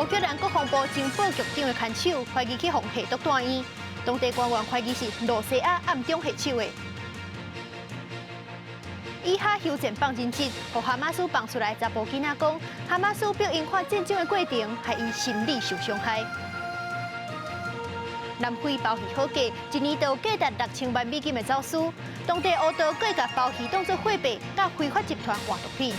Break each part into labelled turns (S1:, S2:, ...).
S1: 烏克蘭國防部情報局長的牽手懷疑去予下毒住院，當地官員懷疑是露西亞暗中下手的。以哈休戰放人質，予哈馬斯放出來查埔囡仔講，哈馬斯逼𪜶看戰爭的過程，害𪜶心理受傷害。南非鮑魚好價，一年就價值6000萬美金的走私，當地烏道閣共鮑魚當做貨幣，佮非法集團換毒品。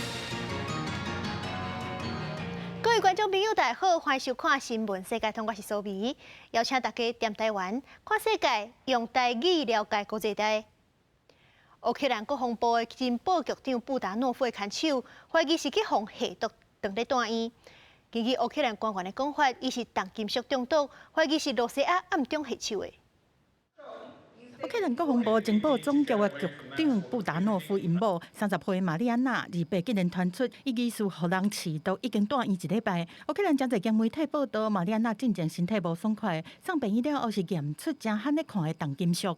S1: 各位觀眾朋友，大家好，歡迎收看《新聞世界通》，我是蘇美，邀請大家踮台灣看世界，用台語了解國際大。烏克蘭國防部的情報局長布達諾夫的牽手，懷疑是去予下毒，當咧住院。根據烏克蘭官員的講法，伊是重金屬中毒，懷疑是露西亞暗中下手的。
S2: 烏克蘭國防部情報總局的局長布達諾夫𪜶某30歲瑪麗安娜，28竟然傳出伊疑似予人試毒，已經住院一禮拜。烏克蘭誠濟間媒體報道，瑪麗安娜進前身體無爽快，送病院了後是驗出誠罕咧看的重金屬。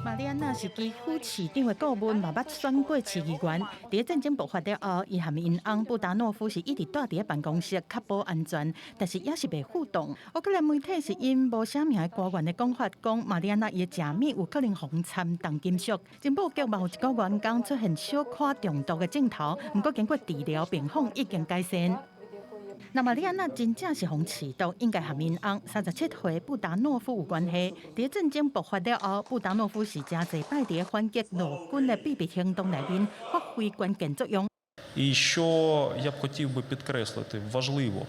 S2: 瑪麗安娜是基輔市長的顧問，嘛捌選過市議員。佇戰爭爆發了後，伊和𪜶翁布達諾夫是一直蹛佇辦公室確保安全，但是也是袂互動。烏克蘭媒體是引無寫名的官員的講法，講瑪麗安娜伊的食物有可能予摻重金屬。情報局嘛有一個員工出現小可中毒的症頭，毋過經過治療，病況已經改善。那瑪麗安娜真正是予試毒，應該和𪜶翁37歲布達諾夫有關係。佇戰爭爆發了後，布達諾夫是誠濟擺佇反擊俄軍的秘密行動內面發揮關鍵作用。
S3: І що я б хотів би підкреслити, важливо,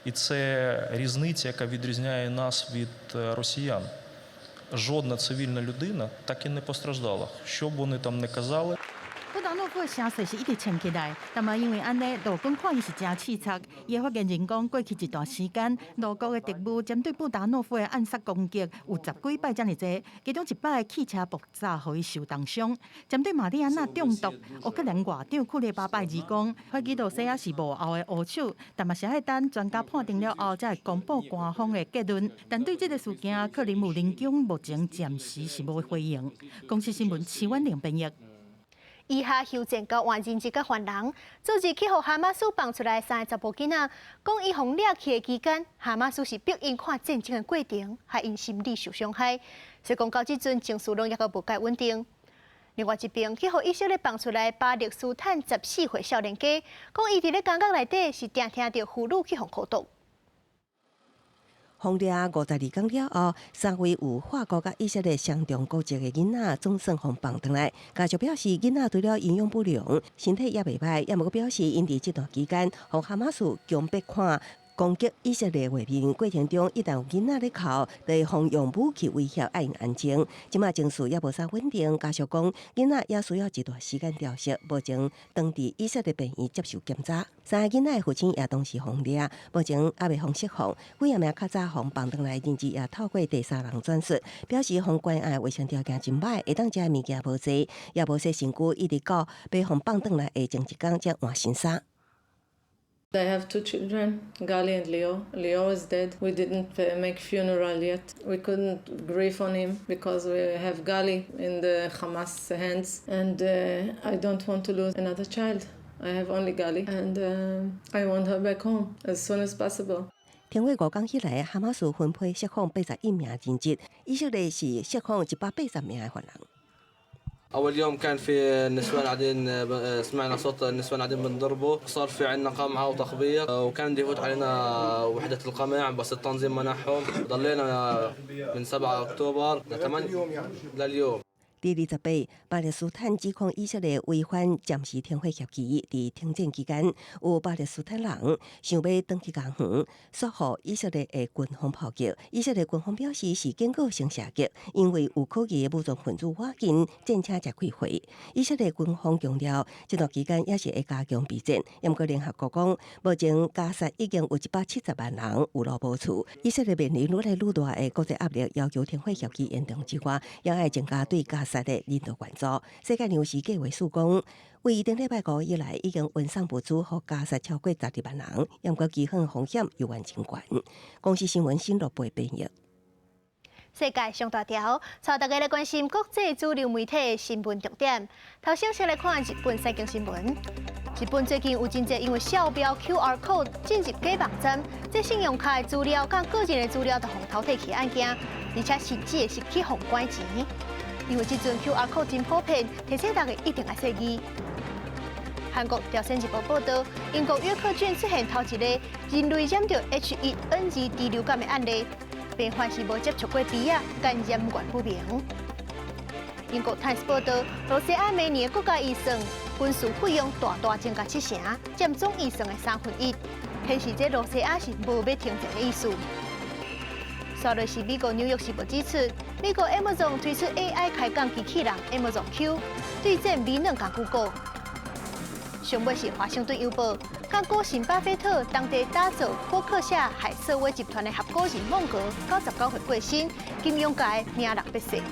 S3: і це різниця, яка відрізняє нас від росіян. Жодна цивільна людина так і не постраждала. Що б вони там не казали.
S2: 布達諾夫的聲勢是一直撐起來，但嘛因為按呢，俄軍看伊是誠刺蝟。伊的發言人講，過去一段時間，俄國的特務針對布達諾夫的暗殺攻擊有十幾擺遮爾濟，其中一擺汽車爆炸，予伊受重傷。針對瑪麗安娜中毒，烏克蘭外長庫列巴拜二講，懷疑露西亞是幕後的烏手，但嘛是愛等專家判定了後，才會公布官方的結論。但對這个事件，克里姆林宮目前暫時是無回應。公視新聞徐婉玲編譯。
S1: 以哈休戰交換人質佮犯人，昨日去予哈馬斯放出來三个查埔囡仔，講伊予掠去的期間，哈馬斯是逼𪜶看戰爭的過程，害𪜶心理受傷害。所以講到這陣情勢攏猶閣無蓋穩定。另外一邊，去予以色列放出來巴勒斯坦14歲少年家，講伊佇咧監獄內底是定聽著婦女去予苦毒。
S4: 予掠52工了後，三位有法國佮以色列雙重國籍的囡仔總算予放轉來。家屬表示，囡仔除了營養不良，身體也袂䆀，也毋過表示，𪜶佇這段期間，予哈馬斯強迫看攻擊以色列畫面過程中，一旦有囡仔咧哭，就會予用武器威脅愛𪜶安靜。這馬情勢也無啥穩定，家屬講，囡仔也需要一段時間調適，目前當佇以色列病院接受檢查。三个囡仔的父親也同時予掠，目前猶未予釋放。幾仔暝較早予放轉來，人質也透過第三人轉述，表示予關押衛生條件真䆀，會當食的物件無濟，也無洗身軀，一直到欲予放轉來的前一工才換新衫。
S5: I have two children, Gali and Leo. Leo is dead. We didn't make funeral yet. We couldn't grieve on him because we have Gali in the Hamas hands, and I don't want to lose another child. I have only Gali, and I want her back home as soon as possible.
S4: 停火5工以來，哈馬斯分批釋放81名人質，以色列是釋放180名的犯人。
S6: أول يوم كان في النسوان قاعدين، سمعنا صوت النسوان قاعدين بنضربوا، صار في عندنا قمعة وتخبيط، وكان بده يفوت علينا وحدة القمع بس التنظيم منعهم. ضلينا من 7 أكتوبر ل 8 لليوم.
S4: 佇28，巴勒斯坦指控以色列違反暫時停火協議，佇停戰期間，有巴勒斯坦人想欲轉去家園，煞予以色列的軍方炮擊。以色列軍方表示是警告性射擊，因為有可疑的武裝分子倚近，戰車才開火。以色列軍方強調，這段期間也是會加強備戰。毋過聯合國講，目前加薩已經有170萬人有路無厝。以色列面臨愈來愈大的國際壓力，要求停火協議延長之外，也愛增加對加薩的人道援助。世界糧食計劃署講，為頂禮拜五以來，已經運送物資予加薩超過12萬人，毋過飢荒風險猶原真懸。公視新聞新羅貝編譯。
S1: 世界上大條，帶大家來關心國際主流媒體的新聞重點。頭先先來看日本產經新聞。日本最近有真濟因為掃標 QR code 進入假網站，這信用卡的資料佮個人的資料都予偷提去案件，而且甚至是去予拐錢。因為這陣 QR code 真普遍，提醒大家一定愛細膩。韓國朝鮮日報報導，英國約克郡出現頭一個人類染著 H1N2 豬流感的案例，病患是無接觸過豬仔，感染源不明。英國《泰斯》報導，露西亞明年的國家預算軍事費用大大增加七成，佔總預算的三分一，顯示這露西亞是無欲停戰的意思。紲落是美國紐約時報指出，美國 Amazon 推出 AI 開講機器人 Amazon Q，對戰微軟佮 Google。上尾是華盛頓郵報，佮股神巴菲特當地打造波克夏海瑟威集團的合夥人孟格，99歲過身，金融界名人別逝。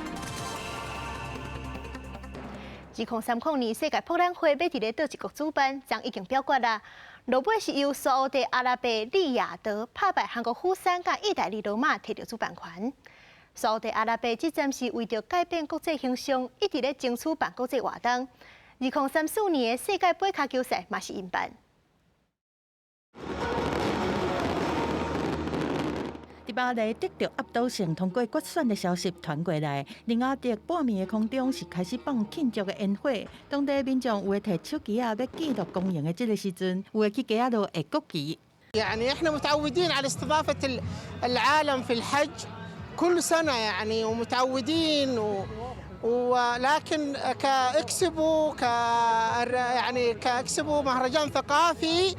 S1: 2030年世界博覽會欲佇咧佗一國主辦，昨已經表決啦。落尾是由沙烏地阿拉伯利雅得拍敗韓國釜山佮意大利羅馬提著主辦權。沙烏地阿拉伯這陣是為著改變國際形象，一直咧爭取辦國際活動。2034年的世界盃跤球賽嘛是𪜶辦。
S2: 佇巴黎得著壓倒性通過決選的消息傳過來，利雅得半暝的空中是開始放慶祝的煙火。當地民眾有的提手機仔欲記錄光榮的這个時陣，有的去街仔路下國旗。
S7: يعني احنا متعودين على استضافة العالم في الحج كل سنة يعني ومتعودين ولكن كإكسبو ك يعني كإكسبو مهرجان ثقافي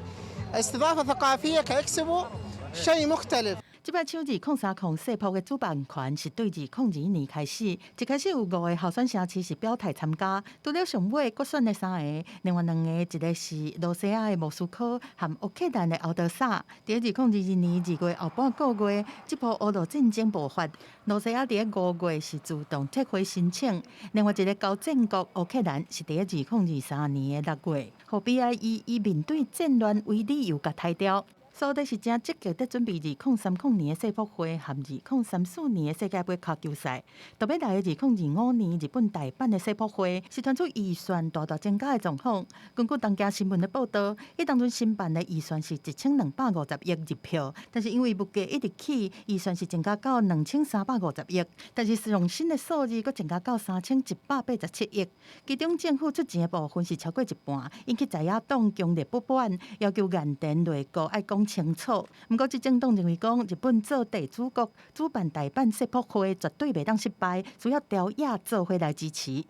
S7: استضافة ثقافية كإكسبو شيء مختلف。
S2: 這擺搶2030世博的主辦權是對2022年開始，一開始有五个候選城市是表態參加，除了上尾決選的三个，另外兩个一个是羅西亞的莫斯科和烏克蘭的敖德薩。佇2022年2月後半個月，這波烏俄戰爭爆發，羅西亞佇5月是自動撤回申請，另外一个交戰國烏克蘭是佇2023年的6月，予 BIE 以面對戰亂為理由共刣掉。所以是誠積極佇準備2030年的世博會和2034年的世界盃跤球賽。特別來的2025年日本大阪的世博會是傳出預算大大增加的狀況。根據東京新聞的報導，彼當陣申辦的預算是1250億日票，但是因為物價一直起，預算是增加到2350億，但是上新的數字閣增加到3187億。其中政府出錢的部分是超過一半，引起在野黨強烈不滿，要求岸田內閣愛講清楚。毋過，執政黨認為講，日本做地主國，主辦大阪世博會絕對袂當失敗，需要朝野做伙來支持。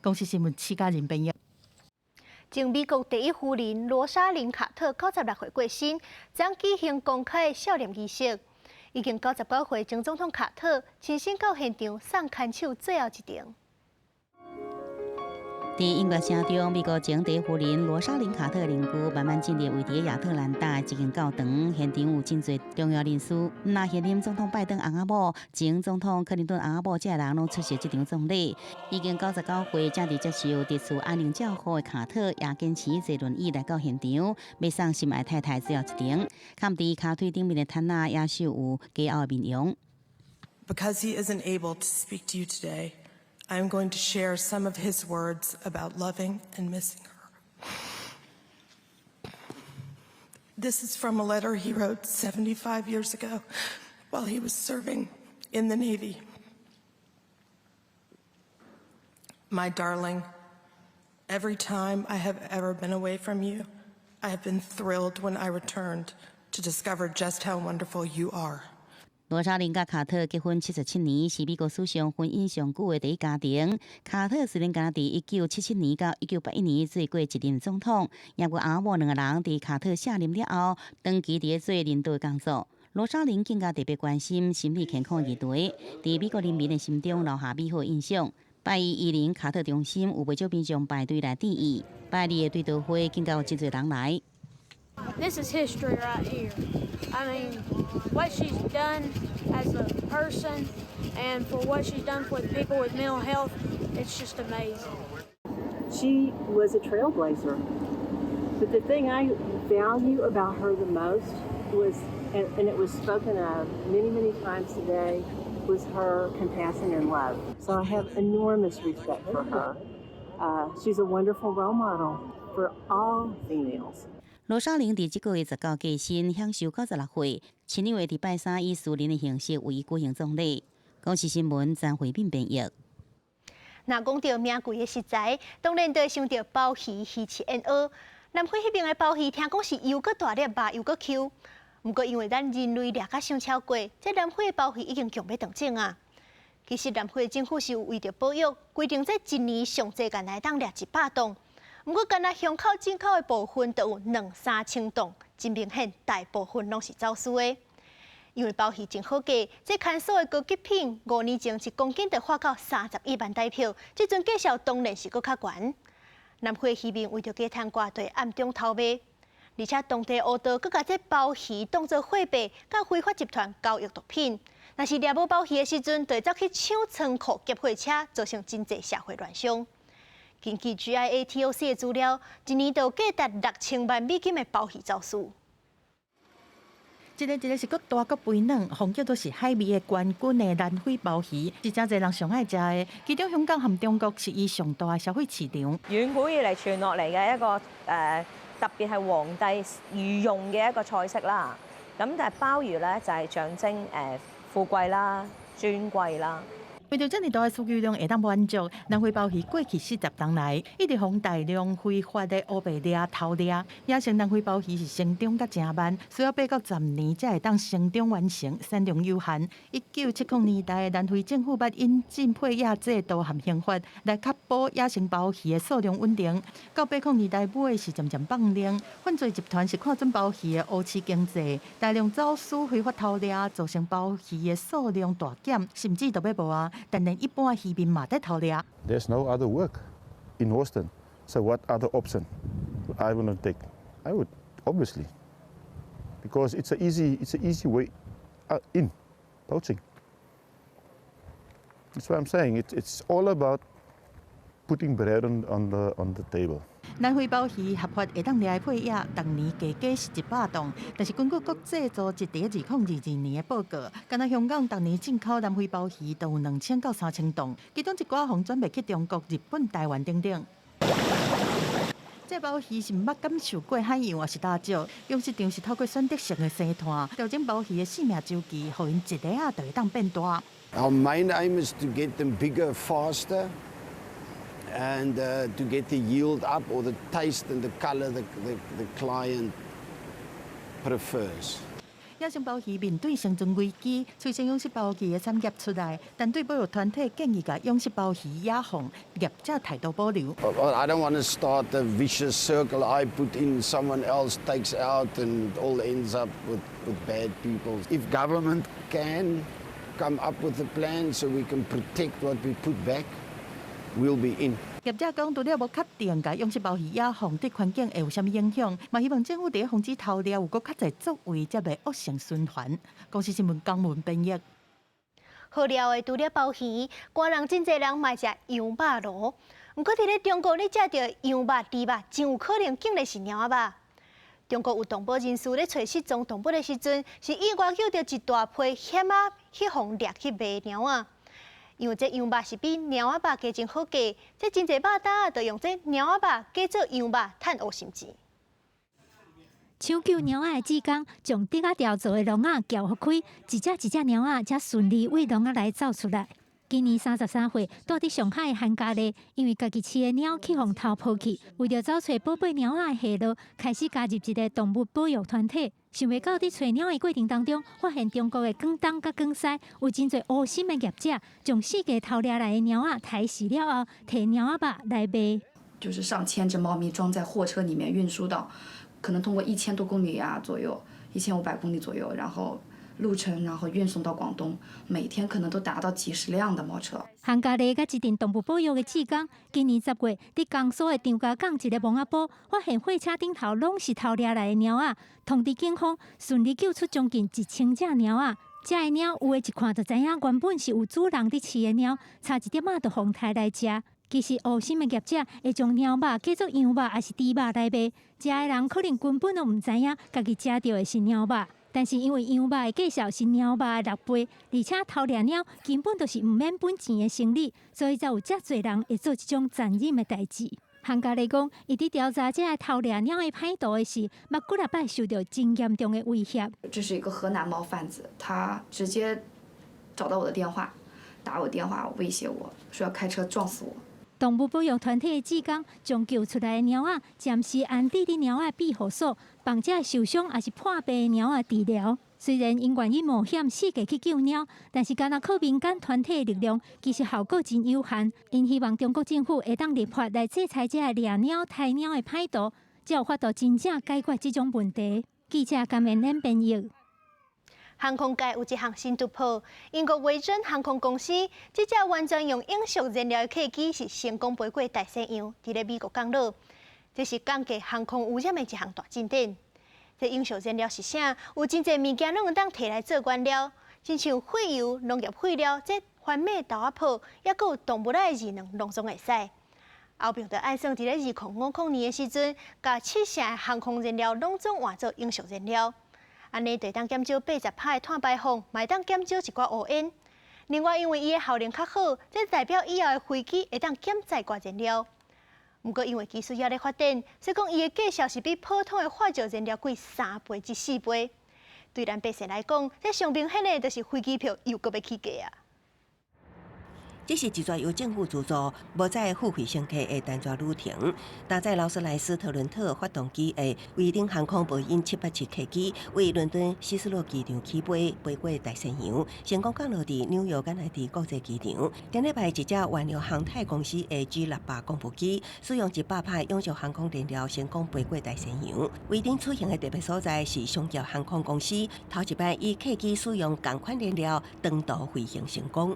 S2: 公視新聞，徐嘉仁編譯。
S1: 前美國第一夫人羅莎琳卡特96歲過身，昨舉行公開孝殮儀式。已經99歲前總統卡特親身到現場送牽手最後一程。
S8: 佇音樂聲中，美國前第一夫人羅莎琳·卡特靈柩慢慢進入位佇亞特蘭大的一間教堂，現場有真濟重要人士，若現任總統拜登翁仔某、前總統克林頓翁仔某，這人攏出席這場葬禮。已經99歲，正佇接受特殊安寧照護的卡特，也堅持坐輪椅來到現場，欲送心愛太太最後一程。崁佇跤腿頂面的毯仔也繡有加厚的面容。
S9: Because he isn't able to speak to you today, I am going to share some of his words about loving and missing her. This is from a letter he wrote 75 years ago while he was serving in the Navy. My darling, every time I have ever been away from you, I have been thrilled when I returned to discover just how wonderful you are.
S8: 羅莎琳佮卡特結婚77年，是美國史上婚姻上久的第一家庭。卡特雖然敢若佇1977年到1981年做過一任總統，也毋過翁某兩个人佇卡特卸任了後，長期佇咧做領導工作。羅莎琳更加特別關心心理健康議題，佇美國人民的心中留下美好印象。拜一伊琳卡特中心有袂少民眾排隊來致意，拜二的追悼會更加有真濟人來。
S10: This is history right here. I mean, what she's done as a person and for what she's done for the people with mental health, it's just amazing.
S11: She was a trailblazer. But the thing I value about her the most was, and it was spoken of many, many times today, was her compassion and love. So I have enormous respect for her. She's a wonderful role model for all females.
S8: 羅莎玲佇這個月19過身，享壽96歲。親友會佇拜三以私人的形式為伊舉行葬禮。公視新聞張惠敏編譯。
S1: 若講著名貴的食材，當然就會想著鮑魚、魚翅、燕窩。南非彼邊的鮑魚聽講是又閣大粒，肉又閣 Q。毋過因為咱人類掠甲傷超過，這南非的鮑魚已經強欲斷種啊。其實南非政府是有為著保育，規定這一年上濟干焦會當掠100磅。毋過，干焦鄉口進口的部分就有兩三千噸，真明顯大部分攏是走私的。因為鮑魚真好價，這牽手的高級品5年前1公斤就發到31萬台票，這陣價數當然是閣較懸。南非漁民為著加趁掛，就會暗中偷賣，而且當地烏道閣共這鮑魚當做貨幣，佮非法集團交易毒品。若是掠無鮑魚的時陣，就會走去搶倉庫、劫貨車，造成真濟社會亂象。根據 GIATOC 的資料，一年就價值6000萬美金的鮑魚走私。
S2: 這个這个是閣大閣肥嫩，予人叫做是海味的冠軍的南非鮑魚，是誠濟人上愛食的。其中香港和中國是伊上大的消費市場。
S12: 遠古以嚟傳落嚟嘅一個特別係皇帝御用嘅一個菜式啦。咁但係鮑魚咧就係象徵富貴啦、尊貴啦。
S2: 為著遮爾大的需求量會當滿足，南非鮑魚過去40冬來一直予大量非法的烏白掠偷掠，野生南非鮑魚是成長甲誠慢，需要8到10年才會當成長完成，產量有限。1970年代，南非政府捌引進配額制度和刑罰來確保野生鮑魚的數量穩定。到80年代尾是漸漸放寬，犯罪集團是看準鮑魚的烏市經濟，大量走私非法偷掠，造成鮑魚的數量大減，甚至都欲無啊！但連一般漁民嘛佇偷掠。
S13: There's no other work in Hawston. So what other option I would not take? I would, obviously, because it's an easy way in poaching. That's what I'm saying. It's all about putting bread on the table.
S2: 南非鮑魚合法會當掠的配額，逐年加加是100噸，但是根據國際組織佇2022年的報告，干焦香港逐年進口南非鮑魚都有2000到3000噸，其中一寡予轉賣去中國、日本、台灣等等。這鮑魚是毋捌感受過海洋，抑是大石，養殖場是透過選擇性的生湠，調整鮑魚的生命週期，予𪜶一下仔就會當變大。
S14: Our main aim is to get them bigger faster and to get the yield up or the taste and the color the client prefers.
S2: 野生鮑魚面對生存危機，催生養殖鮑魚的產業出來，但對保育團體建議共養殖鮑魚野放，業者態度保留。
S14: I don't want to start a vicious circle. I put in, someone else takes out, and all ends up with bad people. If government can come up with a plan so we can protect what we put back, we'll be in.
S2: 業者講，除了無確定共養殖鮑魚野放對環境會有啥物影響，嘛希望政府佇防止偷獵有閣較濟作為，才袂惡性循環。公視新聞江文編譯。
S1: 好料的除了鮑魚，寒人真濟人嘛食羊肉爐。毋過佇咧中國，你食著羊肉、豬肉，真有可能竟然是貓仔肉。中國有動保人士咧揣失蹤動物的時陣，是意外救著一大批險仔去予掠去賣貓仔。因為這羊肉是比貓仔肉價錢好價，這真濟肉擔仔就用這貓仔肉假做羊肉，趁烏心錢。
S15: 搶救貓仔的志工將竹仔條做的籠仔撬開，一隻一隻貓仔才順利對籠仔內走出來。今年33歲，住佇上海的韓家麗，因為家己飼的貓去予偷抱去，為著找揣寶貝貓仔的下落，開始加入一个動物保育團體。想袂到佇揣貓的過程當中，發現中國的廣東佮廣西有真濟烏心的業者，將四界偷掠來的貓仔刣死了後，提貓仔肉來賣。
S16: 就是上千隻貓咪裝在貨車裡面運輸到，可能通過1000多公里啊左右，1500公里左右，然後路程，然後運送到廣東，每天可能都達到幾十輛的貓車。
S15: 韓家麗佮一陣動物保育的志工，今年10月，佇江蘇的張家港一个墓仔埔，發現貨車頂頭攏是偷掠來的貓仔，通知警方，順利救出將近1000隻貓仔。這的貓有的一看就知影，原本是有主人佇飼的貓，差一點仔就予刣來食。其實烏心的業者會將貓肉假做羊肉，抑是豬肉來賣，食的人可能根本攏毋知影，家己食著的是貓肉。但是因為羊肉的價數是貓肉的6倍，而且偷掠貓根本就是毋免本錢的生理，所以才有遮濟人會做這種殘忍的代誌。漢加麗講，伊佇調查這个偷掠貓的歹徒的時，捌幾若擺受著真嚴重的威脅。
S16: 這是一個河南貓販子，他直接找到我的電話，打我電話威脅我，說要開車撞死我。
S15: 動物保育團體的志工將救出來的貓仔暫時安置佇貓仔庇護所，幫這受傷抑是破病的貓仔治療。雖然𪜶願意冒險四界去救貓，但是干焦靠民間團體的力量，其實效果真有限。𪜶希望中國政府會當立法來制裁這个掠貓、刣貓的歹徒，才有法度真正解決這種問題。記者甘燕燕編譯。
S1: 航空界有一項新突破，英國維珍航空公司這隻完全用永續燃料的客機是成功飛過大西洋，佇咧美國降落。這是降低航空污染的一項大進展。這永續燃料是啥？有真濟物件攏會當提來做原料，親像廢油、農業廢料、這番麥豆仔粕，抑閣有動物仔的魚卵，攏總會使。後爿就按算佇咧2050年的時陣，共七成的航空燃料攏總換做永續燃料。按呢，就會當減少80%的碳排放，嘛會當減少一寡烏煙。另外，因為伊的效能較好，這代表以後的飛機會當減載寡燃料。毋過，因為技術猶咧發展，所以講伊的價數是比普通的化石燃料貴3倍至4倍。對咱百姓來講，這上明顯的就是飛機票又閣欲起價啊！
S4: 這是一逝由政府資助、無載付費乘客的單逝旅程。搭載勞斯萊斯特倫特發動機的維珍航空波音787客機，為倫敦希斯洛機場起飛，飛過大西洋，成功降落佇紐約甘迺迪國際機場。頂禮拜一隻原料航太公司的 G600廣播機，使用100%永續航空燃料，成功飛過大西洋。維珍此行的特別所在是商業航空公司頭一擺以客機使用仝款燃料長途飛行成功。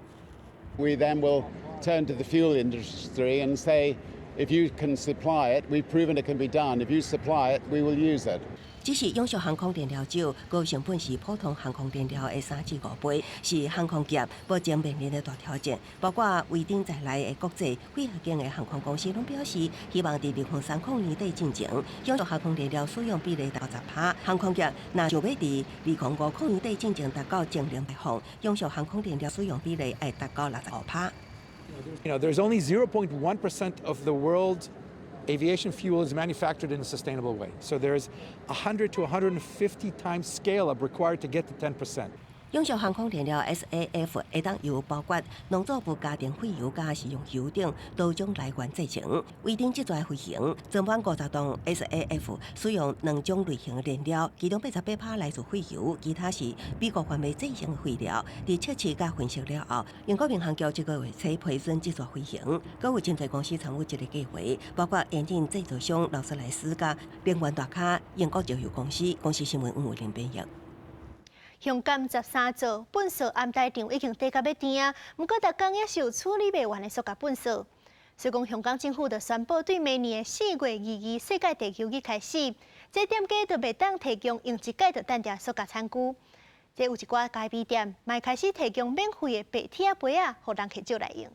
S17: We then will turn to the fuel industry and say, if you can supply it, we've proven it can be done. If you supply it, we will use it.
S4: 只是永續航空燃料少，閣成本是普通航空燃料的3至5倍，是航空業目前面臨的大挑戰。包括維珍在內的國際幾間的航空公司攏表示，希望佇2030年底進前，永續航空燃料使用比例達10%。航空業若想欲佇2050年底進前達到淨零排放，永續航空燃料使用比例愛達到65%。
S18: There's only 0.1% of the world's aviation fuel is manufactured in a sustainable way. So there's 100 to 150 times scale up required to get to 10%.
S4: 永續航空燃料 SAF 會當由包括農作物、家庭廢油佮食用油等多種來源製成。維珍這逝飛行裝滿50噸 SAF，使用兩種類型燃料，其中88%來自廢油，其他是美國範圍製成廢料。佇測試佮分析了後，英國民航局這個月初批准這逝飛行。閣有真濟公司參與這个計畫，包括引擎製造商勞斯萊斯佮能源大咖英國石油公司。公視新聞黃慧玲編譯。
S1: 香港13座糞掃掩體場已經底甲欲甜啊，毋過逐工猶是有處理袂完的塑膠糞掃。所以講，香港政府就宣布，對明年的4月22世界地球日開始，這店家就袂當提供用一擺就擲掉塑膠餐具。這有一寡咖啡店，嘛開始提供免費的白鐵仔杯仔，予人客借來用。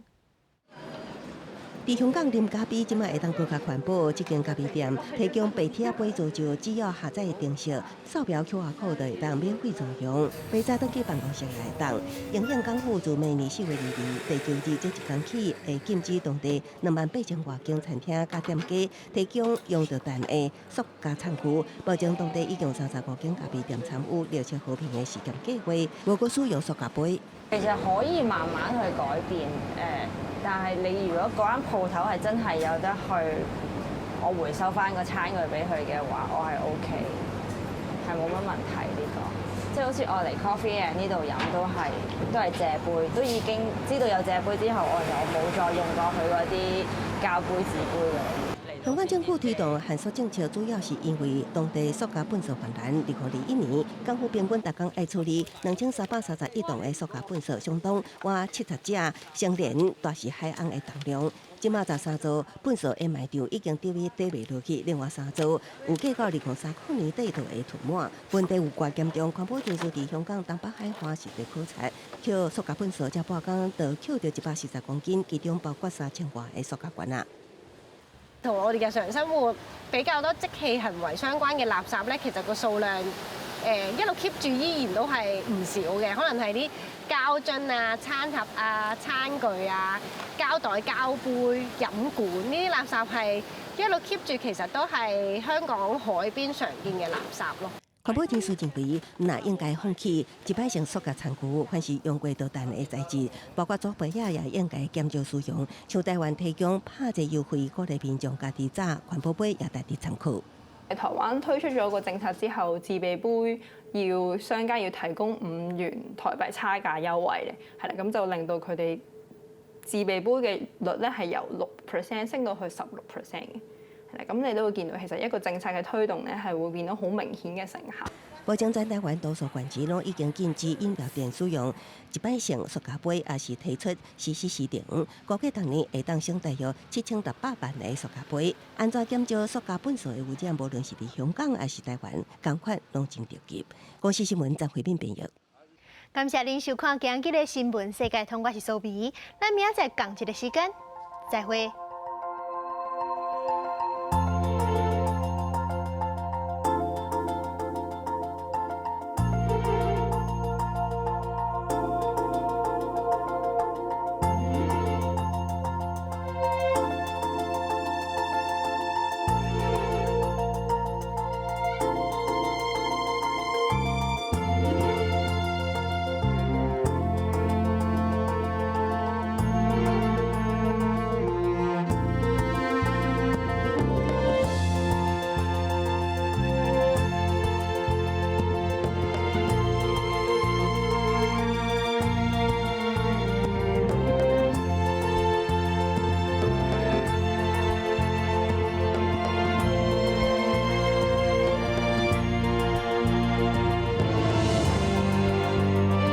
S4: 佇香港啉咖啡，這馬會當閣較環保。這間咖啡店提供白鐵仔杯租借，只要下載程式，掃描 QR code 就會當免費租用。明早轉去辦公室也會當。影響港府自明年4月22地球日這一工起，會禁止當地28,000外間餐廳佮店家提供用著擲的塑膠餐具。目前當地已經有35間咖啡店參與綠色和平的試驗計劃，無閣使用塑膠杯。
S19: 其實可以慢慢去改變，但係你如果嗰間鋪頭係真係有得去，我回收翻個餐具俾佢嘅話，我係 OK，係冇乜問題呢個。即係好似我嚟 Coffee and 呢度飲都係借杯，都已經知道有借杯之後，我就冇再用過佢嗰啲膠杯紙杯嘅。
S4: 香港政府推動限塑政策，主要是因為當地塑膠糞掃泛濫。2021年，港府平均逐工愛處理2331噸的塑膠糞掃，相當倚70隻成年大士海鰪的重量。這馬13座糞掃掩埋場已經得以抵袂落去，另外三座預計到2030年底就會囤滿。問題有偌嚴重，環保人士佇香港東北海岸實地考察，抾塑膠糞掃，才半工就抾著140公斤，其中包括3000外个塑膠罐仔。
S20: 同我哋日常生活比較多即棄行為相關嘅垃圾咧，其實個數量一路 keep 住依然都係唔少嘅，可能係啲膠樽啊、餐盒啊、餐具啊、膠袋、膠杯、飲管呢啲垃圾係一路 keep 住，其實都係香港海邊常見嘅垃圾咯。
S4: 環保人士認為，毋但應該放棄一擺性塑膠餐具，凡是用過就擲的材質，包括紙杯仔也應該減少使用。像台灣提供拍折優惠，鼓勵民眾家己紮環保杯，也值得參考。
S21: 台灣推出咗個政策之後，自備杯要商家要提供5元台幣差價優惠嘅，係啦，咁就令到佢哋自備杯嘅率咧係由6% 升到去16% 嘅。係啦，咁你都會見到其實一個政策嘅推動咧係會見到好明顯嘅成效。
S4: 目前全台灣多數縣市攏已經禁止飲料店使用一擺性塑膠杯，抑是提出實施時程，估計逐年會當省大約7600萬个塑膠杯。按怎減少塑膠糞埽的污染，無論是佇香港抑是台灣，仝款攏真著急。公視新聞張惠敏編譯。
S1: 感謝您收看今日的新聞世界通，我是蘇美，咱明仔載仝一个時間，再會。